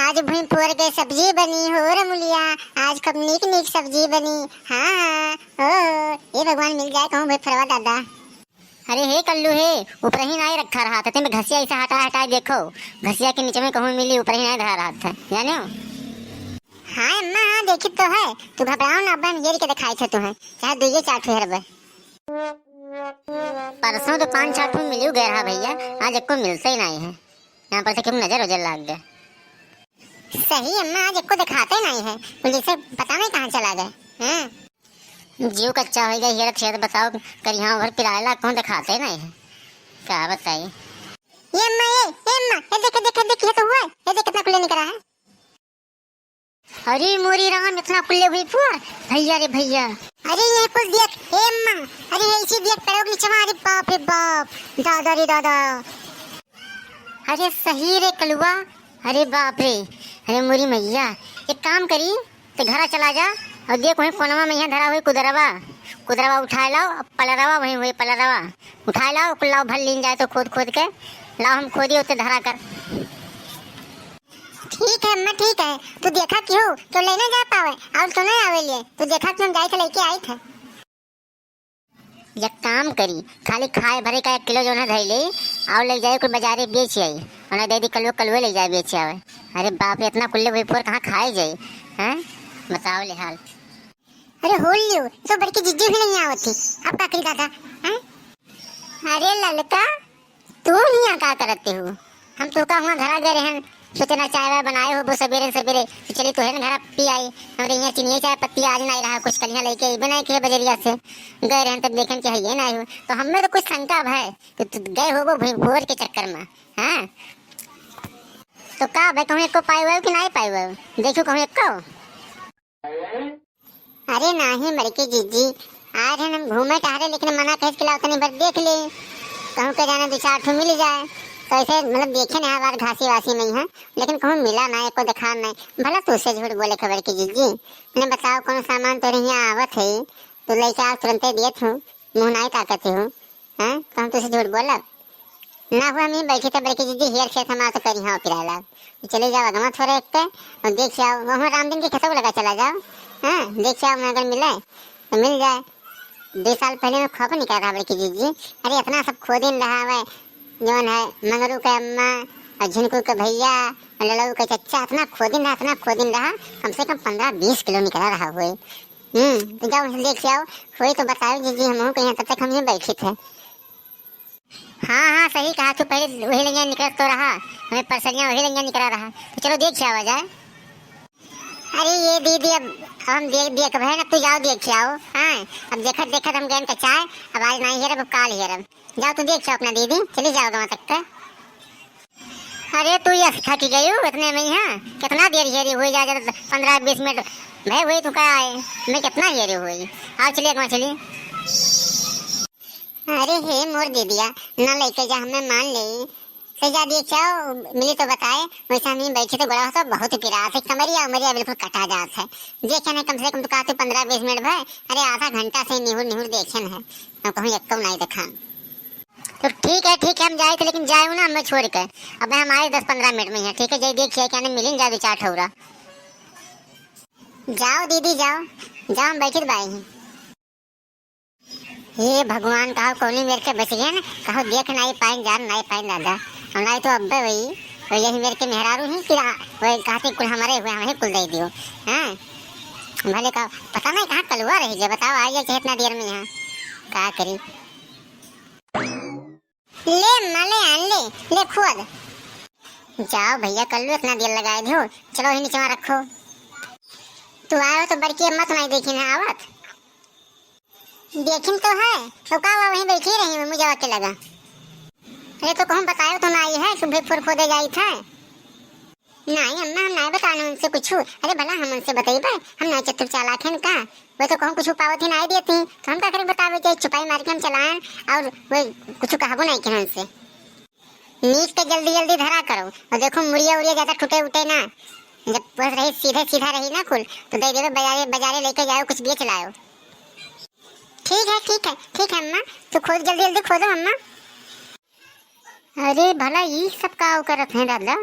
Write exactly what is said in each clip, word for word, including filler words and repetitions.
आज भुइँफोर के सब्जी बनी हो रमुलिया, आज खूब नीक नीक सब्जी बनी। हाँ, हाँ, ओ, ए भगवान मिल जाए कहूँ भुइँफोरवा दादा। अरे हे कल्लू हे, ऊपरही नाहीं रखा रहा था, तेमें घसिया ऐसा हटाए हटाए देखो, घसिया के नीचे में कहूँ मिली, ऊपरही नाहीं धरा रहा था, जाने हो? हाँ अम्मा, हाँ देखी तो है, तू घबराओ ना, अब हम हेर के देखाई थे तुम्हें, चाहे दुइये चार ठो हेरबे। परसों तो पाँच छह ठो मिलियो गए रहा भैया, आज एको मिलते ही नाहीं है। यहाँ पर से क्यों नजर उजर लाग गए। सही अम्मा, आज एको देखाते नाहीं है, पुलिस से पता नाहीं कहाँ चला गए। हैं? जीव कच्चा होइ गया, हेरत हेरत बताओ, करिहाँ भर पिरायला कहूँ देखाते नाहीं है। का बताई? ए अम्मा, ए, ए अम्मा, ए देखे, देखे, देखे, ये तो हुआ है। ये देख कितना कुल्ले निकला है। अरे मोरी राम, इतना कुल्ले हुई पुअर, भैया रे भैया। अरे ये कुल देख, ए अम्मा, अरे ये इसी देख पैरों के नीचे में, अरे बाप रे बाप, दादा रे दादा। अरे सही रे कलुआ, अरे बाप रे, अरे मोरी मैया, एक काम करी, ते घरा चला जा और देख वहीं कोनवा में यहाँ धरा हुई कुदरवा, कुदरवा उठाए लाओ, पलरवा वहीं हुई पलरवा, उठाए लाओ, कुल लाओ भर लीन जाए तो खोद खोद के लाओ, हम खोदी उते धरा कर। ठीक है अम्मा, ठीक है, तू देखा क्यों, क्यों लेने जा पावे, और तो नहीं आवे लिए, तू देखा क्यों जाए थे लेके आई थे। एक काम करी, खाली खाए भरे का एक किलो जौन है धइले, और ले जाए कुल बाजारे बेच आई, और ना दे दी कलुआ, कलुआ ले जाए बेच आवे। अरे बाप रे, इतना कुल्ले हुई फोर कहाँ खाए जाए, हैं? बताओ ले हाल। अरे हो लियो, तो बड़की जिज्जी भी नहीं आवत थी, अब का करी दादा, हैं? अरे ललका, तू हियाँ का करते हो? हम तो का हुआँ घरा गए रहन, सोचे ना चाय वाय बनाए हो वो सबेरे सबेरे, तो चली तोहरे न घरा पी आई। हमरे हियाँ चीनिये चाय पत्ती आज नाहीं रहा, कुछ कलिया लेके अइबे नाहीं किहे बजरिया से। गए रहन तब देखन कि हइये नाहीं हो, तो हमें तो कुछ शंका भय कि तू गए हो वो भोर के चक्कर में। हाँ, तो का भाई, कहूँ एको पाए हुए कि नाहीं पाए हुए? देखो कहूँ एको। अरे नाहीं बड़की जिज्जी, आए रहन हम घूमे टहरे, लेकिन मना कहिस कि लाओ तनी भर देख ले, कहूँ के जाने दो चार ठो मिल जाए। तो ऐसे मतलब देखे नहीं बार घासी वासी में है, लेकिन कहूँ मिला ना, एको देखान नहीं। भला तू से झूठ बोले के बड़की जिज्जी, मैंने बताओ कौन सामान तोरे यहाँ आवत है, तो लेके आओ तुरंते दिए थू, मुँह नाहीं ताकत हूँ। हैं? तो हम तुसे झूठ बोलब? ना हुआ, हम ही बैठी थे, बड़की जिज्जी हेर खेत हमारा तो करी हाँ पिराला। तो चले जाओ अगमा थोड़े एक पे और देख आओ, वहाँ रामदीन के खेतों लगा चला जाओ। हैं? देख आओ, मैं अगर मिले तो मिल जाए। दो साल पहले में खोप निकला रहा बड़की जिज्जी। अरे इतना सब खोदिन रहा हुए, जौन है मंगरू के अम्मा और झिनकू के भैया और लड़ऊ के चच्चा, इतना खोदिन रहा, इतना खोदिन रहा, कम से कम पन्द्रह बीस किलो निकला रहा हुए। हम्म, तो जाओ देख आओ, होई तो बताओ जिज्जी, हम कहीं तब तक हम ही बैठी थे। हाँ, हाँ, सही कहा तू, पहले वही लंगिया निकलत तो रहा, हमें परसनिया वही लंगिया निकला रहा, तो चलो देख के आवा जाए। अरे ये दीदी, अब हम देख, देख भाई ना, तू जाओ देख के आओ। हाँ, अब देखत देखत हम गए कचाए, अब आज नहीं हेरब, अब काल हेरब। जाओ तू देख के आओ अपना दीदी, चली जाओ गाँव तक पे। अरे तू ये थकी गई हो इतने में ही, हाँ, कितना देर हेरी हुई जा, जा, पन्द्रह बीस मिनट भय हुई तू का आए, मैं कितना हेरी हुई। आओ चलिए गाँव चलिए। अरे हे मोर दीदिया, ना लेके जा, हमें मान ले। से जा देख आओ, मिली तो बताए। वैसे हम ही बैठे तो गोड़ा तो बहुत पिरात है, कमरिया उमरिया बिल्कुल कटा जात है। देखे नहीं, कम से कम तो कहते पन्द्रह बीस मिनट भय, अरे आधा घंटा से निहुर निहुर देखे है, हम कहूँ एको नहीं देखान। तो ठीक है, ठीक है, हम जाए थे, लेकिन जाए ना हमें छोड़ के। अब हम आए दस पन्द्रह मिनट में ही, ठीक है, जाए देखिए क्या नहीं मिली, जाए दो चार ठौरा। जाओ दीदी जाओ, जाओ हम बैठे बाई हैं। हे भगवान, कहो कौनी मेर के बच गए न, कहो देख नाई पाइन, जान नाई पाइन दादा। हम नाई तो अब्बे वही, वही यही मेर के मेहरारू ही कि रा-, वही कहते कुल हमारे हुए, हमें कुल दे दियो। हाँ, भले का पता नहीं कहाँ कलुआ रही जे, बताओ, आई जाए इतना देर में यहाँ, का करी? ले अम्मा, ले आन ले, ले खोद। जाओ भैया, कल्लू इतना देर लगाए दियो, चलो ही नीचे रखो। तू आयो तो बड़की अम्मा तो नहीं देखी ना आवत। देखिन तो है, तो का हुआ, वहीं बैठी रही मैं मुझे के लगा। अरे तो कहूँ बतायो तो ना आई है, सुबह फुर खोदे जाई था। नहीं अम्मा, हम नहीं बताने उनसे कुछ। अरे भला हम उनसे बतइबे, हम नहीं चतुर चालाक हैं का? वो तो कहूँ कुछ पावत ही नहीं देती, तो हम का करे बतावे के, चुपाई मार के हम चलाएं और वो कुछ कहबो नहीं के हमसे। नीक के जल्दी जल्दी धरा करो और देखो मुड़िया उड़िया ज्यादा टूटे उठे ना, जब बस रही सीधे सीधा रही ना कुल, तो दे देवे बाजारे, बाजारे लेके जाओ, कुछ बेच लाओ। ठीक है, ठीक है, ठीक है अम्मा, तू खोद, जल्दी जल्दी खोदो अम्मा। अरे भला ई सब का करत हैं दादा?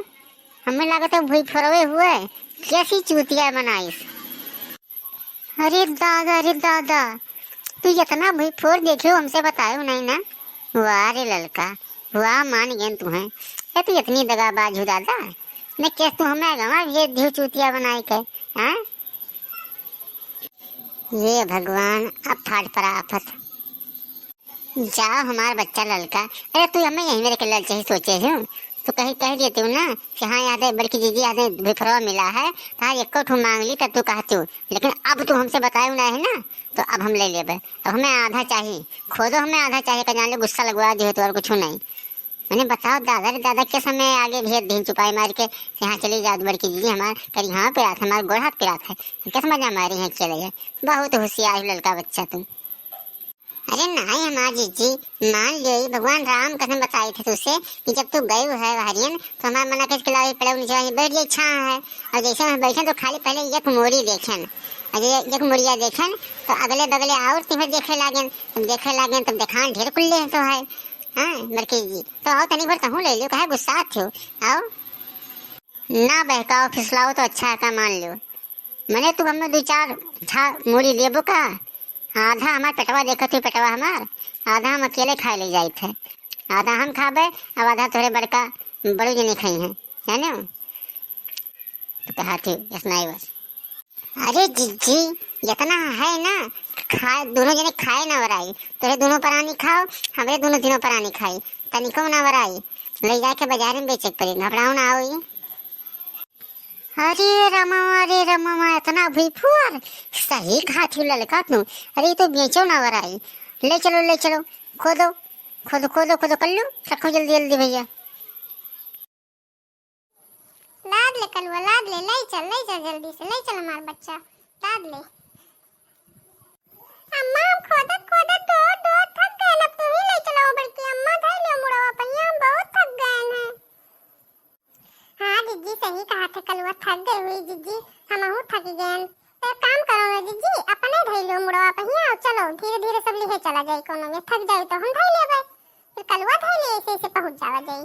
हमें लागत है भुइफोरवे हुए, कैसी चूतिया बनाइस। अरे दादा, अरे दादा, तू इतना भुइफोर देखे हो, हमसे बतायो नहीं ना। वाह रे ललका, वाह, मान गए तुहें। ए, तू इतनी दगाबाज हो दादा, न कैस तू हमें गवा भेज दियो चूतिया बनाए के, हाँ? ये भगवान, अब फाट पड़ा आफत। जाओ हमार बच्चा ललका, अरे तू हमें यहीं मेरे के ललचे ही सोचे हो, तो कहीं कह देते हो ना कि हाँ, याद है बड़की जीजी, याद है भुइफोरवा मिला है, तो हाँ, एको ठो मांग ली तब तू कहती हो, लेकिन अब तू हमसे बताए ना है ना, तो अब हम ले लेबे। अब हमें आधा चाहिए, खुदो हमें आधा चाहिए, का जान ले गुस्सा लगवा दियो तो और कुछ नहीं। मैंने बताओ दादा रे दादा, के समय आगे भेज दीन चुपाई मार के, यहाँ चली जात बड़की जीजी हमार, करी हाँ पिरात है, हमार गोड़ हाथ पिरात है, के समझ मारी है चले है। बहुत होशियार है ललका बच्चा तू। अरे नाई हमार जीजी, मान लियो, ई भगवान राम कसम बताई थे तुझसे कि जब तू गई है बहरियन, तो हमार मना के खिलावे पड़े, नीचे आके बैठ जाए, छाँह है। और जैसे हम बैठे तो खाली पहले एक मुड़ी देखेन, और ये एक मुड़िया देखेन, तो अगले बगले और तुम्हें देखे लागेन, तब देखे लागेन, तब देखान ढेर कुल्ले तो है। हाँ, बड़की जी, तो आओ तनी भर तहूँ ले लियो, काहे गुस्सा थे हो? आओ। ना बहकाओ, फिसलाओ तो अच्छा है, का मान लियो। मने तू हमें दो चार छा मुड़ी लेबो का? आधा हमार पेटवा देखत हुई, पेटवा हमार, आधा हम अकेले खाए ले जाइत है, आधा हम खाबे, अब आधा तोहरे बड़का बड़ू जने खाई हैं, जाने हो? तो कहा थी, इतना ही बस। अरे जिज्जी, इतना है ना, खा, दोनों जने खाए ना वराई, तोहरे दोनों परानी खाओ, हमरे दोनों तीनों परानी खाई, तनिको ना वराई, ले जाके बाजार में बेचे के पड़ी, घबराओ ना आओ ये। अरे रमवा, अरे रमवा, इतना भुइफोर, सही खात हूँ ललका तू। अरे, ये तो बेचो ना वराई, ले चलो, ले चलो, खोदो, खोदो, खोदो, खोदो, कर लो, रखो जल्दी, जल्दी भैया। लाद ले कलुआ, लाद ले, ले चल, ले चल जल्दी से, ले चल हमार बच्चा, लाद ले। अम्मा, हम खोदत, खोदत, ढोत, ढोत थक गए, अब तू ही ले चलो बड़की अम्मा, धर लो मुड़वा पहिया, हम बहुत थक गए हैं। हाँ जिज्जी, सही कहा थे कलुआ, थक गई हुई जिज्जी, हमहू थक गए। तो एक काम करो ना जिज्जी, अपने धई लो मुड़वा पहिया और चलो, धीरे धीरे सब लिहे चला जाई, कोनो में थक जाई तो हम धई लेबै, फिर कलुआ धई ले, ऐसे ऐसे पहुँच जावा जाई।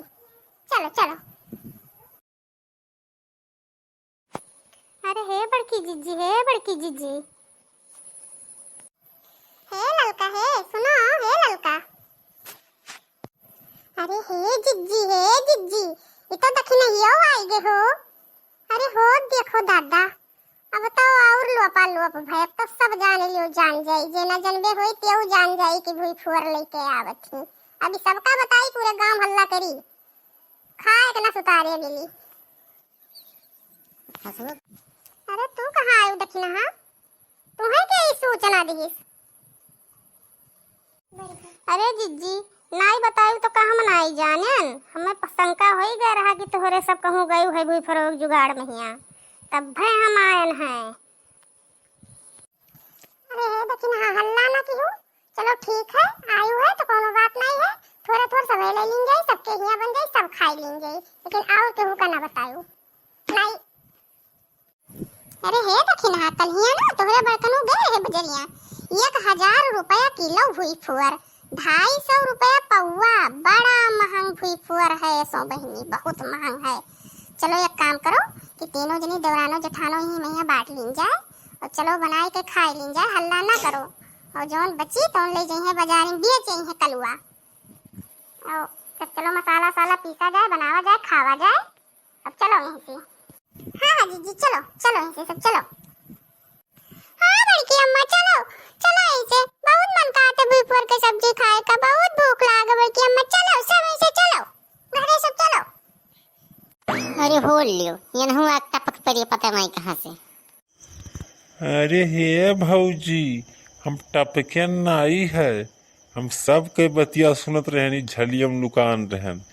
चलो चलो। अरे हे बड़की जिज्जी, हे बड़की जिज्जी। हे ललका, हे सुनो, हे ललका। अरे हे जिज्जी, हे जिज्जी, ई तो दखिनहियो आई गे हो। अरे हो देखो दादा, अब तो और लोपा लोप भय, अब तो सब जान लियो, जान जाई, जे ना जनबे होई तेऊ जान जाई कि भुइफोर लेके आवत ही। अभी सबका बताई, पूरे गांव हल्ला करी, खाए के ना सुतारे मिली। अरे तू कहाँ आयु दखिनहा? तुहे के ई सूचना दिहिस? अरे जिज्जी, नाई बतायु तो का हम नाई जानेन? हमें प-, शंका होई गए रहा कि तोहरे सब कहूँ गयु है भुइफोरवा के जुगाड़ में हिया, तब भय हम आयन हैं। अरे हे दखिनहा, हल्ला ना किहू, चलो ठीक है, आयु है तो कोनो बात नहीं है, थोड़े थोड़े सब ले लीन जाई, सबके हिया बन जाई, सब खाई लीन जाई, लेकिन और केहू का ना बतायु। नहीं। अरे हे दखिनहा, कल्हिया ना तोहरे बड़कनू गए रहे बजरिया, एक हजार रुपया किलो भुइफोर, ढाई सौ रुपया पौवा, बड़ा महंग भुइफोर है सो बहिनी, बहुत महंग है। चलो एक काम करो कि तीनों जनी देवरानो जेठानो ही में बांट लीन जाए और चलो बनाए के खाए लीन जाए, हल्ला ना करो। और जौन बची तौन ले जइहे बाजार में बेच जइहे कलुआ। और तब चलो मसाला वसाला पीसा जाए, बनावा जाए, खावा जाए। अब चलो यहीं से। हाँ, हाँ, जीजी, चलो, चलो यहीं से सब, चलो। हाँ, बड़की अम्मा, चलो, चलो यहीं से। बहुत मन कहत है भुइफोर के सब्जी खाए का, बहुत भूख लाग है, बड़की अम्मा, चलो, सब यहीं से चलो, घरे सब चलो। अरे, हो लियो, यनहू आग टपक पड़ी, पता नहीं कहाँ से। अरे हे भौजी, हम टपके नाई है, हम सबके बतिया सुनत रहनी, झलियम लुकान रहन।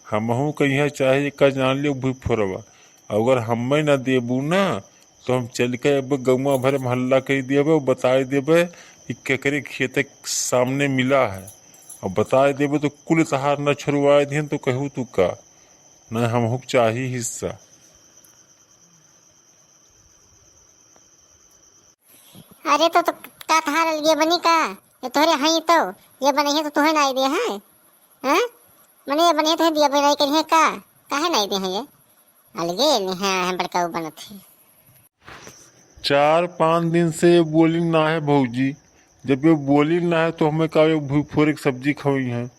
हमहू कहिया चाहे का जान लियो भुइफोरवा, अगर हमें ना देबू ना, तो हम चल के अब गौवा भर में हल्ला कइ देबे और बताए देबे कि केकरे खेत के सामने मिला है, और बताए देबे तो कुल तहार न छोड़वाए दिहन तो कहू तू का, न हमहू के चाही हिस्सा। अरे तो, तो का तहार ये बनी का? ये तोहरे हई तो, ये बनी है तो तुहे नाई दे हैं? हैं? मने ये बनी है तो दिया बनाई करी है का? काहे नाई दे हैं ये? अलगे निहा है बड़काऊ बनत है। चार पाँच दिन से ये बोली ना है भौजी, जब ये बोली ना है तो हमें का ये भुइफोर एक सब्जी खवई है?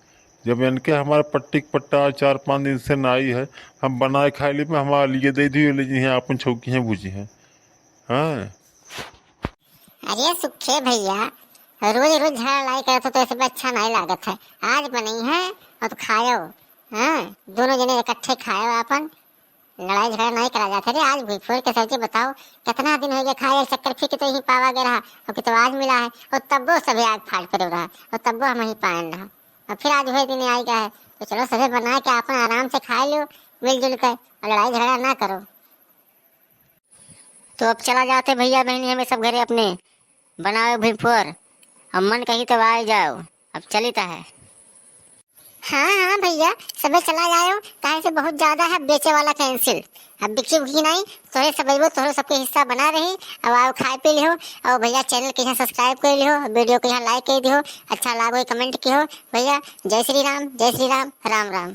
जब इनके हमारा पट्टी के पट्टा चार पाँच दिन से ना आई है, हम बनाए खाए ली में हमारा लिए दे दी, ले जी हैं, आपन छौकी हैं, भूजी हैं। हाँ। अरे सुखे भैया, रोज रोज झगड़ा लड़ाई करत हो तो ऐसे में अच्छा नहीं लागत है। आज बनई है और तो खायो, हाँ, दोनों जने इकट्ठे खायो आपन। लड़ाई झगड़ा नहीं करा जात है रे। आज भुइफोर के सब्जी बताओ, कितना दिन हो गया खाए, चक्कर फिर के तो यहीं पावा गया रहा, और कि तो आज मिला है, और तब्बो सभी आग फाड़ पर रहा, और तब्बो हम यहीं पायन रहा, और फिर आज वही दिन आई गया है। तो चलो सभी बना के आपन आराम से खाए लो मिलजुल कर, और लड़ाई झगड़ा ना करो। तो अब चला जाते भैया बहनी, हमें सब घरे अपने बनावे भुइफोर, अब मन कही तब आए जाओ, अब चलित है। हाँ हाँ भैया, सबे चला जाओ, काहे से बहुत ज्यादा है बेचे वाला कैंसिल। अब बिकी उकी नहीं, तोहरे सब अइबो, तोहरे सबके हिस्सा बना रही। अब आओ खाए पी लिहो, और भैया चैनल के यहाँ सब्सक्राइब कर लिहो, वीडियो के यहाँ लाइक कर दिहो, अच्छा लागो comment किहो। भैया जय श्री राम, जय श्री राम, राम राम।